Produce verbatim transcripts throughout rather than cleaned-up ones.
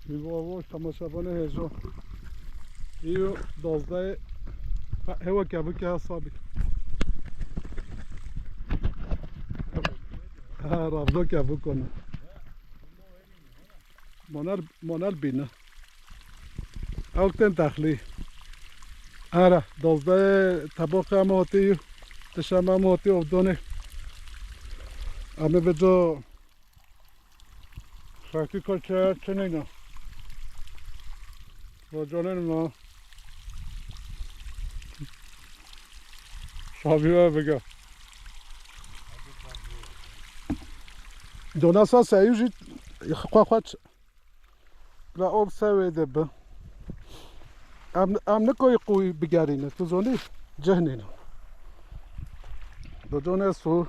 Hîvo avo, temaşevanê hêjo. Îyo dozdeh, hewa kevike hesabî. Ha, ravdo kevik kone. Moner, moner bîne. Ew tên texlî. Ara, dozdeh teboqê em hotî, dişem em hotî ovdonê. Em ê vêco Xelkî ka çaya çi neyna. Rocanên ma. Şaviya bige. Donasa seyû jî xwe xwe ç-, la ob se wê de bi. Em, em nikoyî qûyî bigerîne, tu zonî? Cih nîne. Doconê su.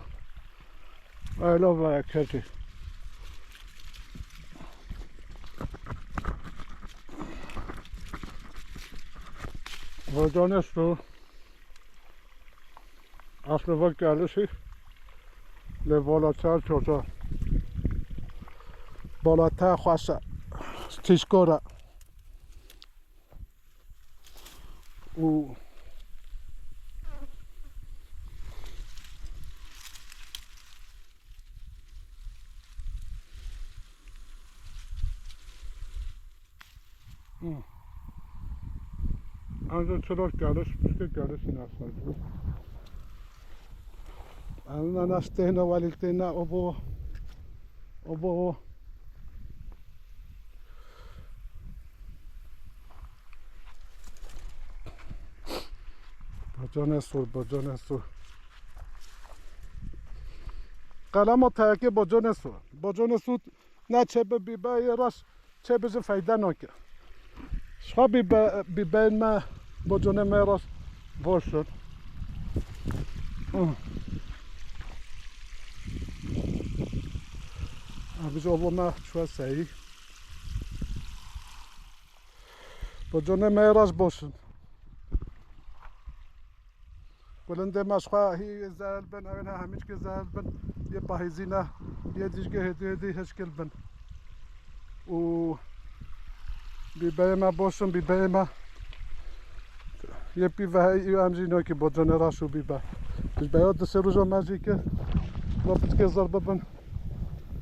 I love Kerkê. Doconê su. Aslında gelişi. Lê vala çar çoça. Vala te xweşe. Tişkora. û Hı. Ancak çolak gelişmiş ki gelişin aslında. Anına nas têne welî têne obo. Obo. Bocanê sor, bocanê sor. Qelema tayakê bocanê sor. Bocanê sor ne çebe bîbe yê raş, çebe ji feyde nake. Şixa bîbe, bîbeyên me, bocanê me raş boş in. Abi ji obo me çwe seyî. Bocanê me raş boş in. Gulindê me ji xwe hî zehil bin, ew ê ne hemî çikê zehil bin, yê pahîzî ne, yê dîjgê hêdî hêdî hişkil bin. Û bîbeyê me boş in, bîbeyê me yê pî ve heyî û em jî nokî bocanê raş û bîbe. Bîbeya du sê roja me jî kir, bila piçkê zir bibin.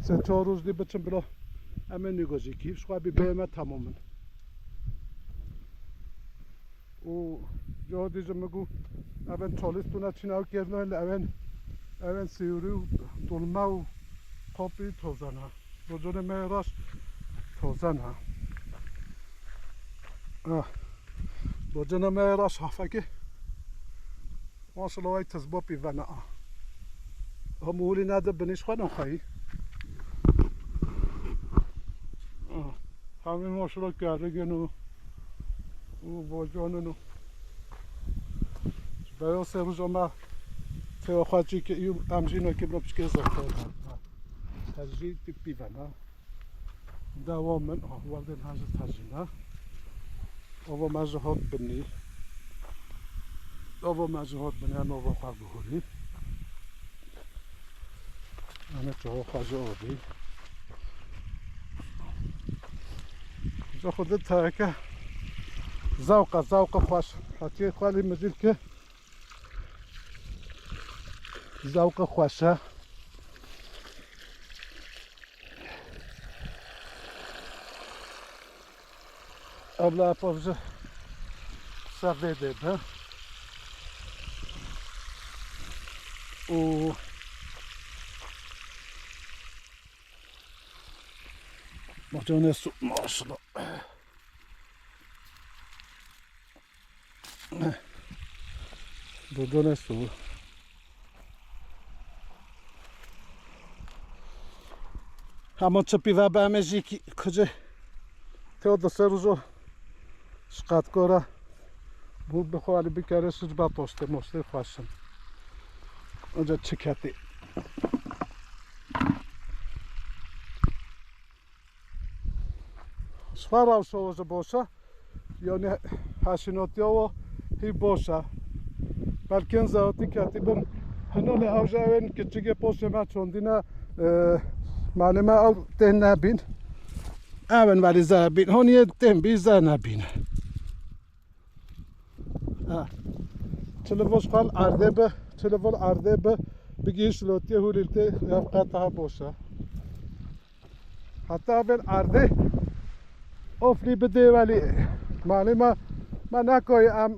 Sê çar roj dî biçin bila em ê nîgo jî kî. Ji xwe bîbeyê me temam in. Û cihadî ji min got, ev in çalîs tûne çîn ew kêrno, li ew in, ew in sîwrî û dolme û qopî toze ne. Bocanê me yê raş toze ne. Ah. Bocanê me yê raş hafekê. Maşallah, ay tizbopî vena. Hemû hûlî ne de binîş xwe nexweyî. Hemî maşallah kerrigin û, û bocanin û. Beyo sê roja me têwa xwe çî ki, em jî nokê bila piçkê zextan. Ez jî tîpî vena. Dewa min, ah, werdên hejir tejîne. Ova me ji hot binî. Ova me ji hot binî, em ova xwe bihurî. Em ê çawa xwe ji avî. Ji xwe di teke zewqe, zewqe xweş. Hatiye xwe lê mijîl ki zewqe xweş e. Abla apavcı sevdeydi be. O Maço ne su maşallah. Dodone su. Hema çi pîve be em ê jî kî-, kicê teo di ser û jo şqatkora bû bi xwe alî bikerê şic be toştê moştê xweşin. Onca çi ketê. Ji xwe rewşa we ji boş e. Yanî heşînotiya we hî boş e. Belkên zehatî ketî bin. Hino lê ew ji ewên kiçikê poşê me çondîne, e, malê me ew tên nebîn. Ew in welî zer bîn. Hon yê tên bî zer nebîne. Ha. Çi li vol xal erdê bi, çi li vol erdê bi, bigihîş lotiyê hûlîltê, ya qet daha boş e. Heta vên erdê oflî bidê welî. Malê me, me nekoyî em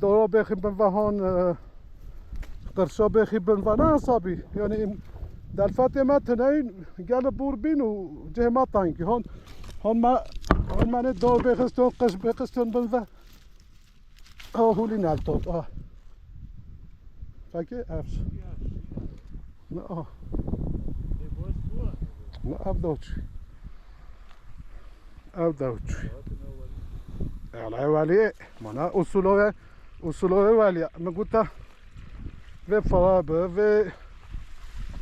doro bêxî bin ve hon, e, qirşo bêxî bin ve ne hesabî. Yani em delfetê me tineyîn gel bûr bîn û cihê me tengî. Hon, hon me, hon me ne dor bêxiston, qirş bêxiston bin ve. Oh, hûlî nel top. Ah. Fekê ev. Ne, ah. Ne, ev dawçî. Ev dawçî. Ela welî, mana usulove, usulove welî. Min gota vê fara bi, vê,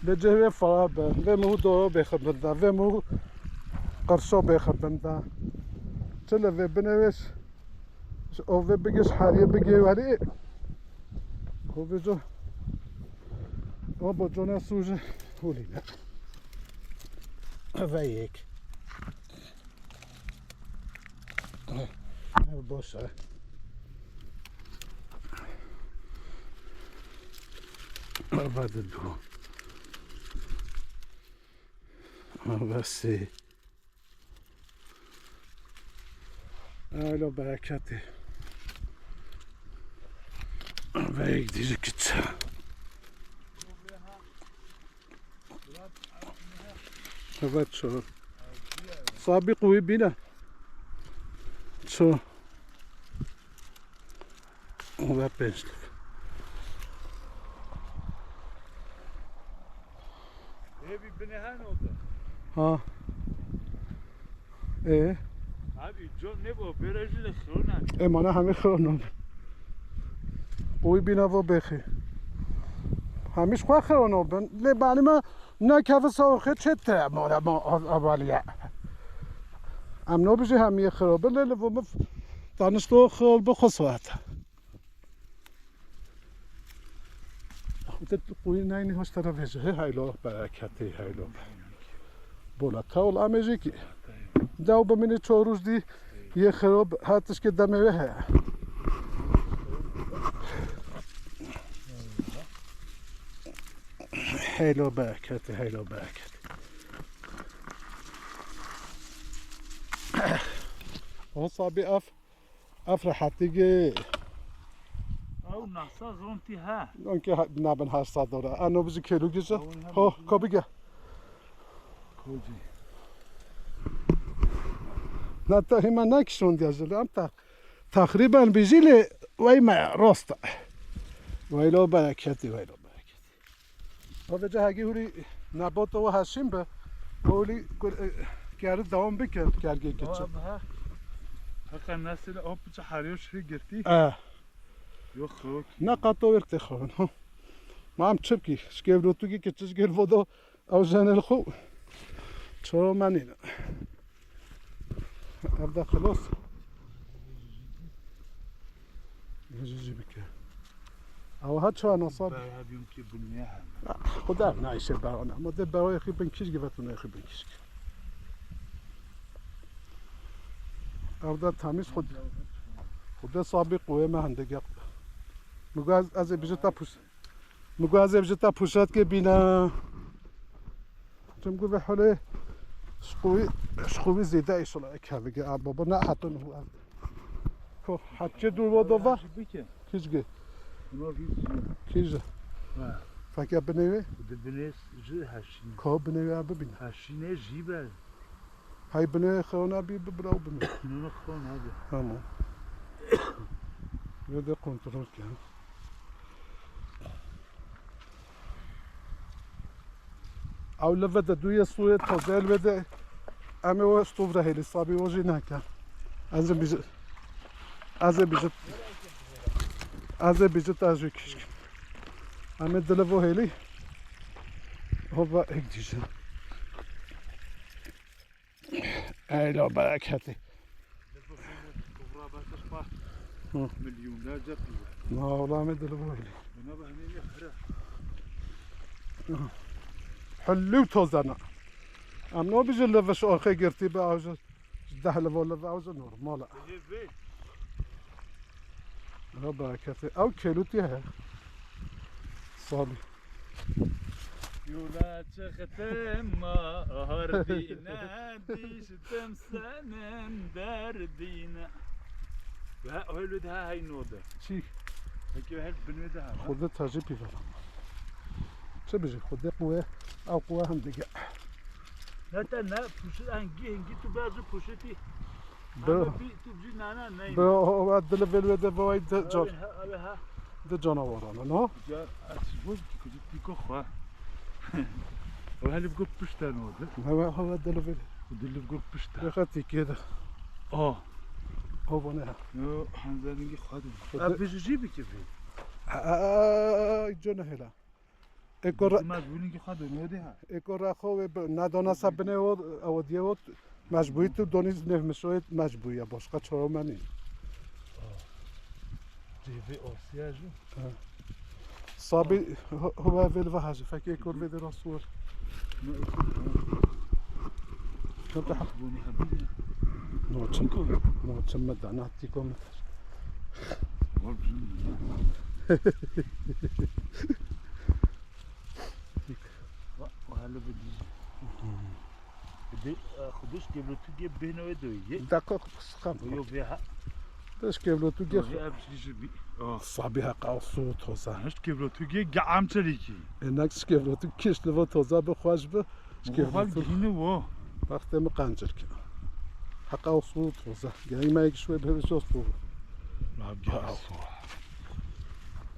vê cih vê fara bi, vê mu doro bêxibin da, vê mu qirşo bêxibin da. Çi li vê binêwêş? Ji ovê bigê, ji heriyê bigê werê. Ovê co. O bo cona sûje holîne. Ve yek. Ev boş e. Ev de du. Ev sê. Elo bereketê. Ve yek dî jî kiç. Evet, ço. Sabî qûyî bîne. Ço. Ve pênc lik. Ê, bir bine hene o da. Ha. Ê. Abi, co ne bu? Berajı da sorun abi. Ê, mana hemî xirona. Oy bîna vo bêxî. Hemî ji xwe xirona bin. Lê bani me ne kevin sawxê çê te mora ma avaliye. Em no bijî hemî xirobin, lê li vo min tanişto xirol bi xwe swate. Xute tu qoyî neyni hoş tera vêje. He, heylo bereketê, heylo be. Bola tawul amêjîkî. Dew bimînî ço rûj dî yê xirab hatiş ke demê wê heye. Heylo bereketê, heylo bereketê. O sabî ev Ev rehetî ge. Ew nasa zontî he. Onke ha-, nabin her sa dora. Ano bizi kêlû gize. Ew ne Ho, bizi ko bige. Kocî. Na te hima nakişon diye zile. Em ta-, takriben bizi le vay me rosta. Vay lo bereketi, vay lo bereketi. Ave cehekî hûrî nebato we heşîn be. Hûrî kur-, e, geri dewam bike, gergê kiçi. Ava ha. Heqa nesil o piçe hariyo şi girtî. E. Yok, yok. Ne qato wek te xavan, ha. Mam çipki, şkev rotu ki kiçi şkev vodo, ew jenel xu. Çoro menîne. Ev de xilos. Jî jî bike. Ew ha çawa nasab? Bera biyum ki binye hem. Ah, Xuda nayşe berana. Ama de berayê xi bin kişk ve tu nayxi bin kişk. Ev de temiz xud. Xuda sabi quwe me hende gel. Mugaz ez ê bijita pus. Mugaz ez ê bijita pusat ke bina. Çim gu ve hole şkuvi, şkuvi zêde inşallah ek hevige. A baba ne hatun hu ev. Ko hatçe dur vo dova. Bike. Kizge. Buna bir şey. Kizge. Ha. Fake binêve. De binês ji haşin. Ko binêve abi bin. Haşine jibe. Hay binê xewna bî bi biraw binê. Nûna xewna bî. Tamam. Ve de kontrol ken. Ew li ve de duyê sûyê taze li ve de em ê we stûv re hêlî sabî we jî neke. Ez ê bijî, ez ê bijî, ez ê bijî te jî kişk. Em ê dili vo hêlî. Hova ek dîjin. Eyla bereketî. Hı. Milyonlarca pul. Na, wala me dili bu hêlî. Buna bak ne diyor, hıra. Hı. Hüllü tozana. Em nabijin li viş axê girtî be, ew ji, ji deh liva li ew ji normal e. Hê vê. Ya bereketê. Ew kêlûtî he. Salî. Yola çıktım ma hardine, düştüm senin derdine. Ve öyle daha aynı oldu. Çi? Peki her binmedi ha. Xwedê tacî pî ve. Çi bijî? Xwedê quwe, ew quwe hem dige. Ne te ne, puşt, engî, engî tu bêjî puştî. Be- Ama bir tu bijî nana neymiş. Be, o, o, dilê vê wê de vay de can. Abi ha, abi ha. De canawaran, no? Ya, ez ji bo ki kucik tîko xwe. O helî bi got pişt e no de. Ne, we, ha, we dilê vê. Dilê bi got pişt e. Reqet tîkê de. A. O, bu ne? Yo, hanzerîngî xwe de. Xwe de. Ev bijî bike vê. A, a, a, a, cana hela. Eko ra-, Mecbûrî ki xwe dûnê de ha. Eko ra xwe wê bi-, nedana se binê o, ew diye o, mecbûrî tu donî nêv mişoyê mecbûrî ya, başka çare me nîn. Cêvê Asya jî. Ha. Sabî, ho-, ho ve vê li ve hajî, fekê eko vê de rast wer. Ne eko. Kata ha. Bûnî hebî. No çim, no çim me dana tîko me. Var bizim. Bak, o hele bir dizi. Bir de, e, Xudiş kevlo tu ge beno edo ye. Dakika, kıskam. Yo, be ha. Dış kevlo tu ge. Yo, he, hep şey bir. Oh. Sabî heqa o su toza. Hiç kevlo tu ge, ge amçeriki. E, nak kevlo tu keş li vo toza bi xweş bi. Ji kevlo tu. Gihîne wo. Baxtê min qencir kir. Heqa o su toza. Gehî me yek şwê bi hevî sos bû. Rab gel.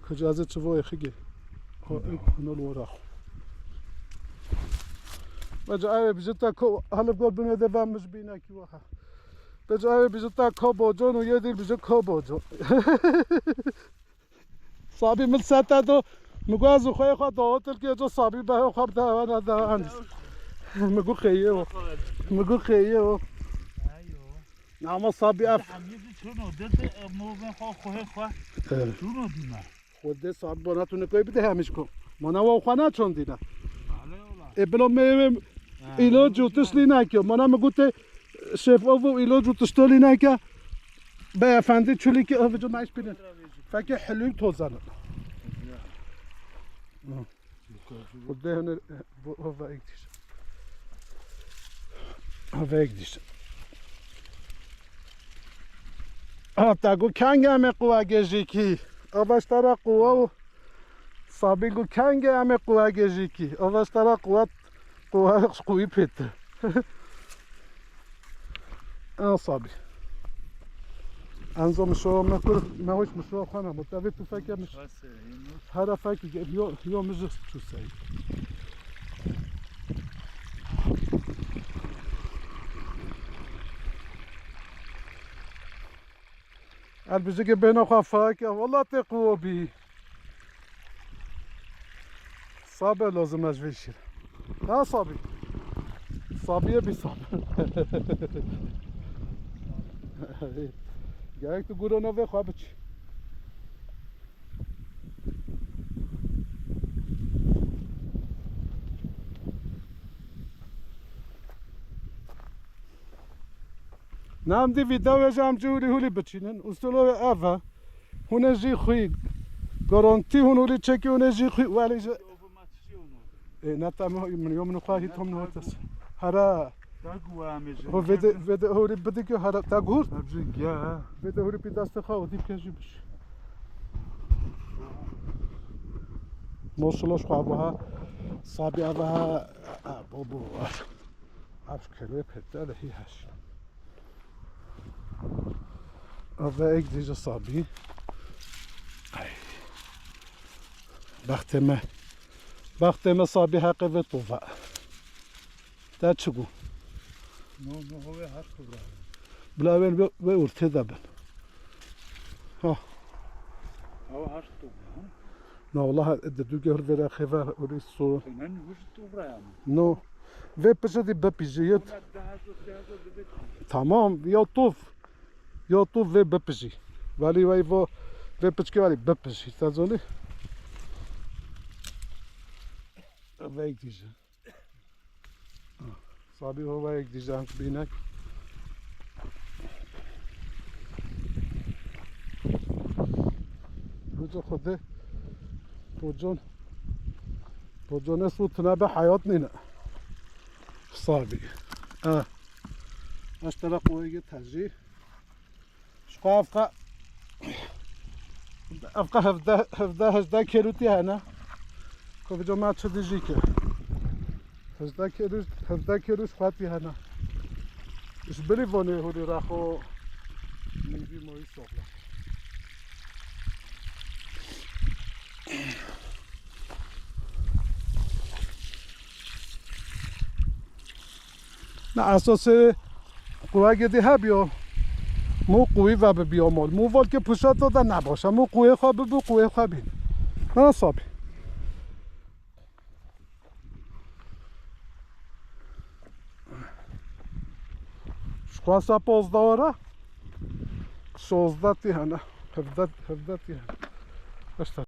Kucazê çi vo yexi ge. Ho, no li wora xwe. Bence ev bijita ko, halif gol bine de ben mij bine ki waha. Bence ev bijita ko boco, no yedir bizi ko boco. Sabî min sete do, mi got ez xwe xwe do, til ke co Sabî be xwe de wana de an. Mi got xeye o. Mi got xeye o. Ayo. Ama Sabî ev. Hemî çûno, de, de, mo ben xwe, xwe, xwe. Evet. Çûno dîme. Xwedê Sabî bona tu nikoy bide hemiş ko. Mana wa xwe na çon dîne. Bale ola. E, bilo meyve, ha, îlac û tişt lî nake. Mana mi gote, şef, ev û îlac û tişt lî nake. Beyefendi, çulî ki ev cu nayş bînin. Fekê hilûl tozanı. Ya. Hı. Xwedê hene, bu, ava ek dîş. Ava ek dîş. Ha, ta gu kenge eme quwa gejikî. Ava ştara quwa û Sabî gu kenge eme quwa gejikî. Ava ştara quwa, quwa quwî pêti. En Sabî. Enzo mişo me kur, me hoş mişo xwe me. Mutevê tu feke miş-, hera fekî ge-, yo, yo mij çû sey. El bijike bêhna xwe feke, wela tê quwo bî. Sabe lazim ez vê şir. Ha Sabî. Sabiye bî Sabî. Gerek tu gurona vê xwe biçî. Nam di vîdeoyê jî em cûrî hûlî biçînin. Usulê ev e. Hûn ê jî xwî. Garantî hûn hûlî çekî hûn ê jî xwî. Welê ji Ê, ne te min, min yo min xwe hî tom nihot ez. Here. Te guwa em ê jin. Ho vê de, vê de hûrî bidike here. Te guhurt? Em jin ge. Vê de hûrî pî destê xwe û dî bike jî biş. Moşuloş xwe bu ha. Sabî ava ha. A, bo, bo. Ev kelê pete de hî heş. Ava ek dîje Sabî. Ay. Bextê me. Bextê me Sabî heqê vê tova. Te çi gu? No, no, ho vê her tova. Bila wên vê, vê urtê de bin. Ha. Ew her tova, ha? Na, wala, de du gehur vêre xêver û rî so. Hemen wir tova yani. No. Vê piştî bipîjî yet. Tamam, ya tof. Ya tof vê bipijî. Welî wey vo vê piçkê welî bipijî. Te zanî? Vey dîje. Sabî hovayek dîjan bînek. Guco Xwedê pocon, poconê sûtine be heyat nîne. Sabî. E. Eş tera qoyê tejî. Şuqa evqa evqa hevdeh, hevdeh, hejdeh kêlû tî hene. Ko vico me çi dijî ke. Hejdeh kêlû, hevdeh kêlû şuqa tî hene. Ji bilî vonê hûrî ra xo mîvî moyî soxla. Na esasê quwegê dî hebiyo. Mû quwî ve bibiyo mol. Mû volkê puşato de nebaşe. Mû quwê xwe bibu, quwê xwe bîn. Na sabî. Şuxwasa pozdeh ora. Şozdeh tî hene. Hevdeh, hevdeh tî hene. Eşte